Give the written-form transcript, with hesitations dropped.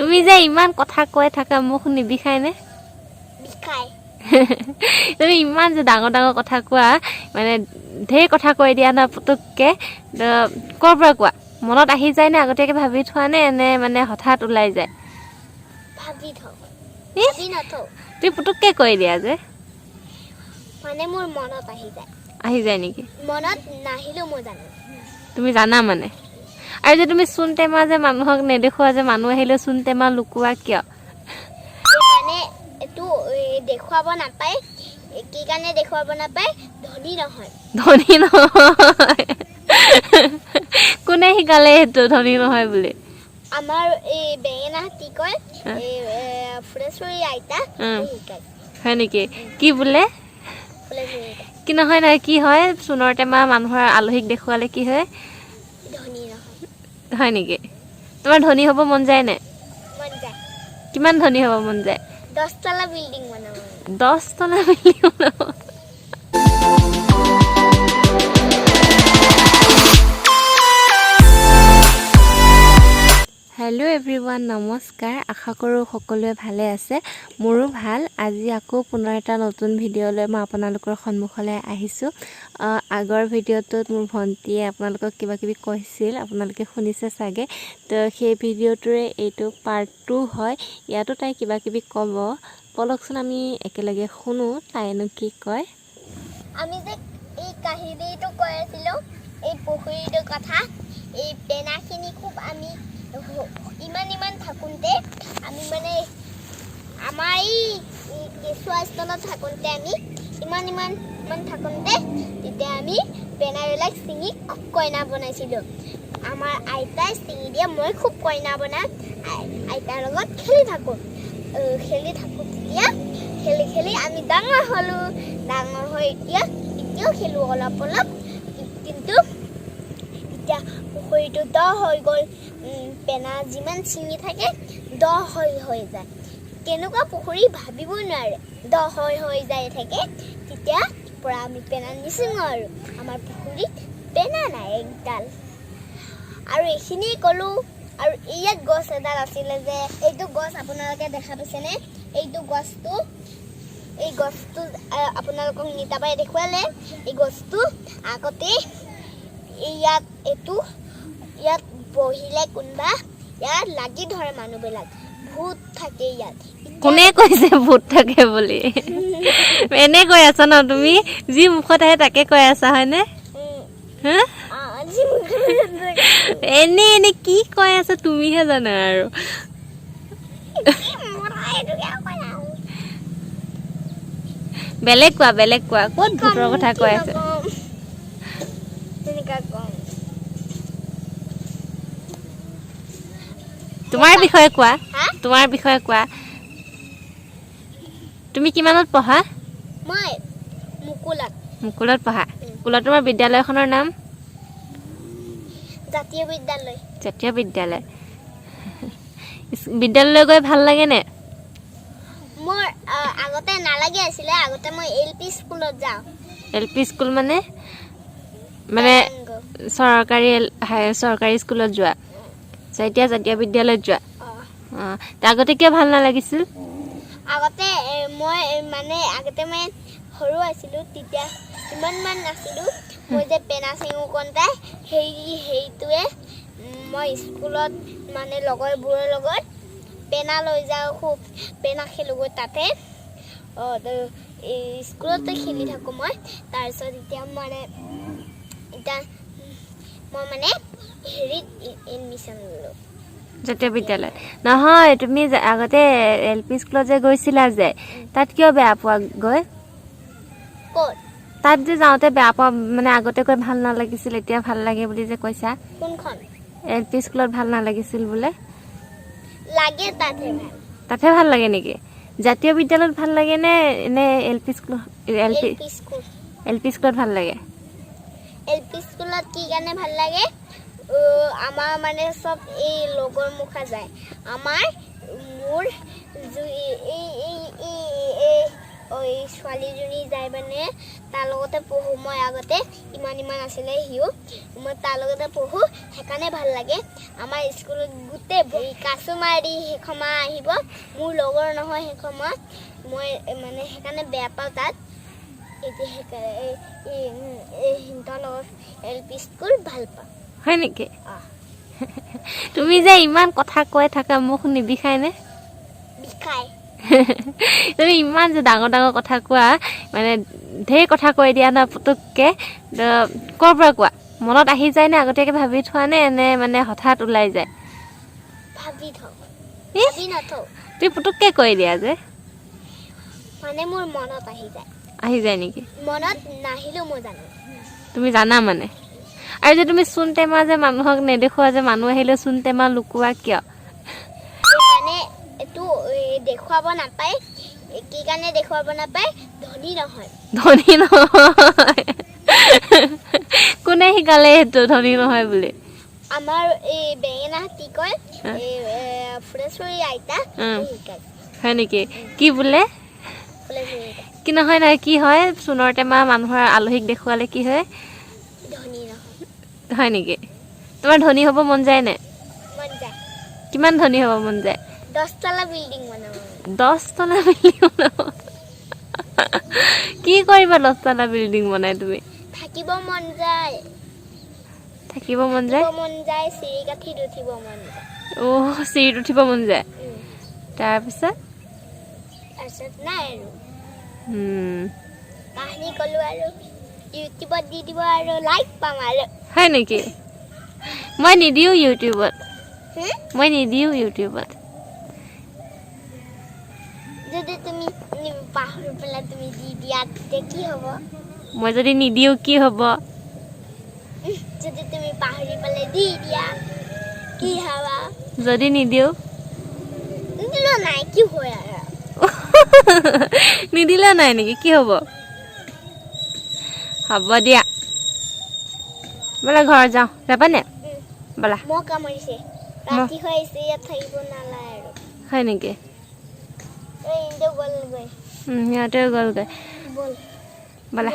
তুমি যে ইমান কথা কৈ থাকা, মুখ নিবিষায়নে? বিষায়। তুমি ইমান যে ডাঙৰ ডাঙৰ কথা কোৱা, মানে ঢেৰ কথা কৈ দিয়া ন পুতুককে, ক'ৰ পৰা কোৱা? মনত আহি যায় নে আগতীয়াকৈ ভাবি থোৱা নে, নে মানে হঠাৎ ওলাই যায়? ভাবি থওঁ। ই? ভাবি নথওঁ। তুমি পুতুককে কৈ দিয়া যে। মানে মোৰ মনত আহি যায়। আহি যায় নেকি? মনত নাহিলেও মই জানো। তুমি জানা মানে। আৰু যে তুমি চূণ টেমা যে মানুহক নেদেখুওৱা যে, মানুহ আহিলেও চূণ টেমা লুকোৱা কিয়? মানে এইটো দেখুৱাব নাপায়। কি কাৰণে দেখুৱাব নাপায়? ধনী নহয়। ধনী নহয়? কোনে শিকালে সেইটো ধনী নহয় বুলি? আমাৰ এই বেঙেনা হাতী কয়, এই ফুলেশ্বৰী আইতা শিকায়। হয় নেকি? কি বোলে? ফুলেশ্বৰী আইতা। কি নহয় নহয়, কি হয়? চূণৰ টেমা মানুহৰ আলহীক দেখুৱালে কি হয়? ধনী নহয়। হয় নেকি? তোমাৰ ধনী হ'ব মন যায় নে? মন যায়। কিমান ধনী হ'ব মন যায়? 10 তলা বিল্ডিং বনাব। 10 তলা বিল্ডিং বনাব। হেল্ল' এভৰিৱান, নমস্কাৰ। আশা কৰোঁ সকলোৱে ভালে আছে। মোৰো ভাল। আজি আকৌ পুনৰ এটা নতুন ভিডিঅ' লৈ মই আপোনালোকৰ সন্মুখলৈ আহিছোঁ। আগৰ ভিডিঅ'টোত মোৰ ভণ্টিয়ে আপোনালোকক কিবা কিবি কৈছিল, আপোনালোকে শুনিছে চাগে। তো সেই ভিডিঅ'টোৰে এইটো পাৰ্ট 2 হয়। ইয়াতো তাই কিবা কিবি ক'ব। ব'লকচোন, আমি একেলগে শুনো তাইনো কি কয়। আমি যে এই কাহিনীটো কৈ আছিলোঁ, এই পুখুৰীটোৰ কথা, এই পেনাখিনি খুব আমি ইমান ইমান থাকোঁতে, আমি মানে আমাৰ এই এই কেঁচুৱা স্থানত থাকোঁতে, আমি ইমান ইমান ইমান থাকোঁতে, তেতিয়া আমি পেনাবিলাক ছিঙি খুব কইনা বনাইছিলোঁ। আমাৰ আইতাই ছিঙি দিয়ে, মই খুব কইনা বনাই আইতাৰ লগত খেলি থাকোঁ। খেলি থাকোঁ। তেতিয়া খেলি খেলি আমি ডাঙৰ হ'লোঁ। ডাঙৰ হৈ এতিয়া এতিয়াও খেলোঁ অলপ অলপ। কিন্তু এতিয়া পুখুৰীটো দ হৈ গ'ল। পেনা যিমান ছিঙি থাকে দ হৈ হৈ যায়। কেনেকুৱা পুখুৰী ভাবিবই নোৱাৰে, দ হৈ হৈ যাই থাকে। তেতিয়া পৰা আমি পেনা নিচিঙো আৰু আমাৰ পুখুৰীত পেনা নাই একডাল। আৰু এইখিনিয়ে ক'লোঁ। আৰু ইয়াত গছ এডাল আছিলে যে, এইটো গছ আপোনালোকে দেখা পাইছেনে? এইটো গছটো, এই গছটো আপোনালোকক নিতাবাই দেখুৱালে। এই গছটো আগতে ইয়াত, এইটো ইয়াত বহিলে কোনোবা ইয়াত লাগি ধৰে মানুহবিলাক, ভূত থাকে ইয়াত। কোনে কৈছে ভূত থাকে বুলি? এনে কৈ আছা ন তুমি? যি মুখত আহে তাকে কৈ আছা, হয়নে? হা? এনে এনে কি কৈ আছা তুমিহে জানা আৰু। বেলেগ কোৱা, বেলেগ কোৱা। ক'ত ভূতৰ কথা কৈ আছা? তেনেকুৱা কম। তোমাৰ বিষয়ে কোৱা। হা? তোমাৰ বিষয়ে কোৱা। তুমি কিমানত পঢ়া? মই মুকুলাত। মুকুলত পঢ়া। মুকুলত তোমাৰ বিদ্যালয়খনৰ নাম? জাতীয় বিদ্যালয়। জাতীয় বিদ্যালয়। বিদ্যালয়লৈ গৈ ভাল লাগেনে? মোৰ আগতে নালাগে আছিলে। আগতে মই এল পি স্কুলত যাওঁ। এল পি স্কুল মানে মানে তেলেংগু। চৰকাৰী চৰকাৰী স্কুলত যোৱা? আচ্ছা, এতিয়া জাতীয় বিদ্যালয়ত যোৱা? অঁ। অঁ, আগতে কিয় ভাল নালাগিছিল? আগতে মই মানে আগতে মই সৰু আছিলোঁ, তেতিয়া ইমানমান নাছিলোঁ। মই যে পেনা চিঙো কণতাই সেইটোৱে মই স্কুলত মানে লগৰবোৰৰ লগত পেনা লৈ যাওঁ, খুব পেনা খেলোঁগৈ তাতে। অঁ, এই স্কুলতে খেলি থাকোঁ মই। তাৰপিছত এতিয়া মানে এতিয়া মই মানে হেৰিত এডমিশ্যন ল'লোঁ। জাতীয় বিদ্যালয়ত। নহয়, তুমি যে আগতে এল পি স্কুলত যে গৈছিলা যে, তাত কিয় বেয়া পোৱা গৈ? ক'ত? তাত যে যাওঁতে বেয়া পোৱা, মানে আগতে গৈ ভাল নালাগিছিল, এতিয়া ভাল লাগে বুলি যে কৈছা। কোনখন? এল পি স্কুলত ভাল নালাগিছিল বোলে। লাগে, তাতহে ভাল। তাতহে ভাল লাগে নেকি? জাতীয় বিদ্যালয়ত ভাল লাগে নে নে L P school? L L P P school. L P স্কুলত ভাল লাগে। এল পি স্কুলত কি কাৰণে ভাল লাগে? আমাৰ মানে চব এই লগৰ মুখা যায়। আমাৰ মোৰ এই এই এই এই এই ছোৱালীজনী যায়, মানে তাৰ লগতে পঢ়োঁ মই। আগতে ইমান ইমান আছিলে সিও, মই তাৰ লগতে পঢ়োঁ, সেইকাৰণে ভাল লাগে। আমাৰ স্কুলত গোটেই এই কাছুমাৰি সেইখমা আহিব, মোৰ লগৰ নহয় সেইখমা, মই মানে সেইকাৰণে বেয়া পাওঁ তাত। এতিয়া সেইকাৰণে এই সিহঁতৰ লগত এল পি স্কুল ভাল পাওঁ। হয় নেকি? অঁ। তুমি যে ইমান কথা কৈ থাকা, মুখ নিবিষায়নে? বিষায়। তুমি ইমান যে ডাঙৰ ডাঙৰ কথা কোৱা, মানে ঢেৰ কথা কৈ দিয়া ন পুতুককে, ক'ৰ পৰা কোৱা? মনত আহি যায় নে, আগতীয়াকৈ ভাবি থোৱা নে, নে মানে হঠাৎ ওলাই যায়? ভাবি থওঁ। ই? ভাবি নথওঁ। তুমি পুতুককে কৈ দিয়া যে। মানে মোৰ মনত আহি যায়। আহি যায় নেকি? মনত নাহিলেও মই জানো। তুমি জানা মানে। আৰু যে তুমি চূণ টেমা যে মানুহক নেদেখুওৱা যে, মানুহ আহিলে চূণ টেমা লুকোৱা কিয়? মানে এইটো দেখুৱাব নাপায়। কি কাৰণে দেখুৱাব নাপায়? ধনী নহয়। ধনী নহয়? কোনে শিকালে সেইটো ধনী নহয় বুলি? আমাৰ এই বেঙেনা কি কয়, এই ফুলেশ্বৰী আইতা শিকাইছে। হয় নেকি? কি বোলে? ফুলেশ্বৰী আইতা। কি নহয় নহয়, কি হয়? চূণৰ টেমা মানুহৰ আলহীক দেখুৱালে কি হয়? ধনী নহয়। হয় নেকি? তোমাৰ ধনী হ'ব মন যায় নে? মন যায়। কিমান ধনী হ'ব মন যায়? 10 তলা বিল্ডিং বনাব। 10 তলা বিল্ডিং বনাব? কি কৰিবা 10 তলা বিল্ডিং বনাই তুমি? থাকিব মন যায়। থাকিব মন যায়? থাকিব মন যায়, চিৰি কাঠিত উঠিব মন যায়। অ', চিৰিত উঠিব মন যায়? তাৰপিছত? তাৰপিছত নাই আৰু। কাহিনী ক'লো আৰু ইউটিউবত দি দিব আৰু লাইক পাম আৰু। হয় নেকি? মই নিদিওঁ ইউটিউবত। হুম? মই নিদিওঁ ইউটিউবত। যদি তুমি পাহৰি পেলাই তুমি দি দিয়া, তেতিয়া কি হ'ব? মই যদি নিদিওঁ কি হ'ব? যদি তুমি পাহৰি পেলাই দি দিয়া কি হ'ব? যদি নিদিওঁ? নিদিলেও নাই, কি হয় আৰু। নিদিলে নাই নেকি? কি হ'ব? হ'ব দিয়া, ব'লা ঘৰত যাওঁ। যাবানে? ব'লা। মহ কামুৰিছে, ৰাতি হৈ আহিছে, ইয়াত থাকিব নালাগে আৰু। হয় নেকি? এই ইহঁতেও গ'লগৈ। সিহঁতেও গ'লগৈ। ব'ল। ব'লা।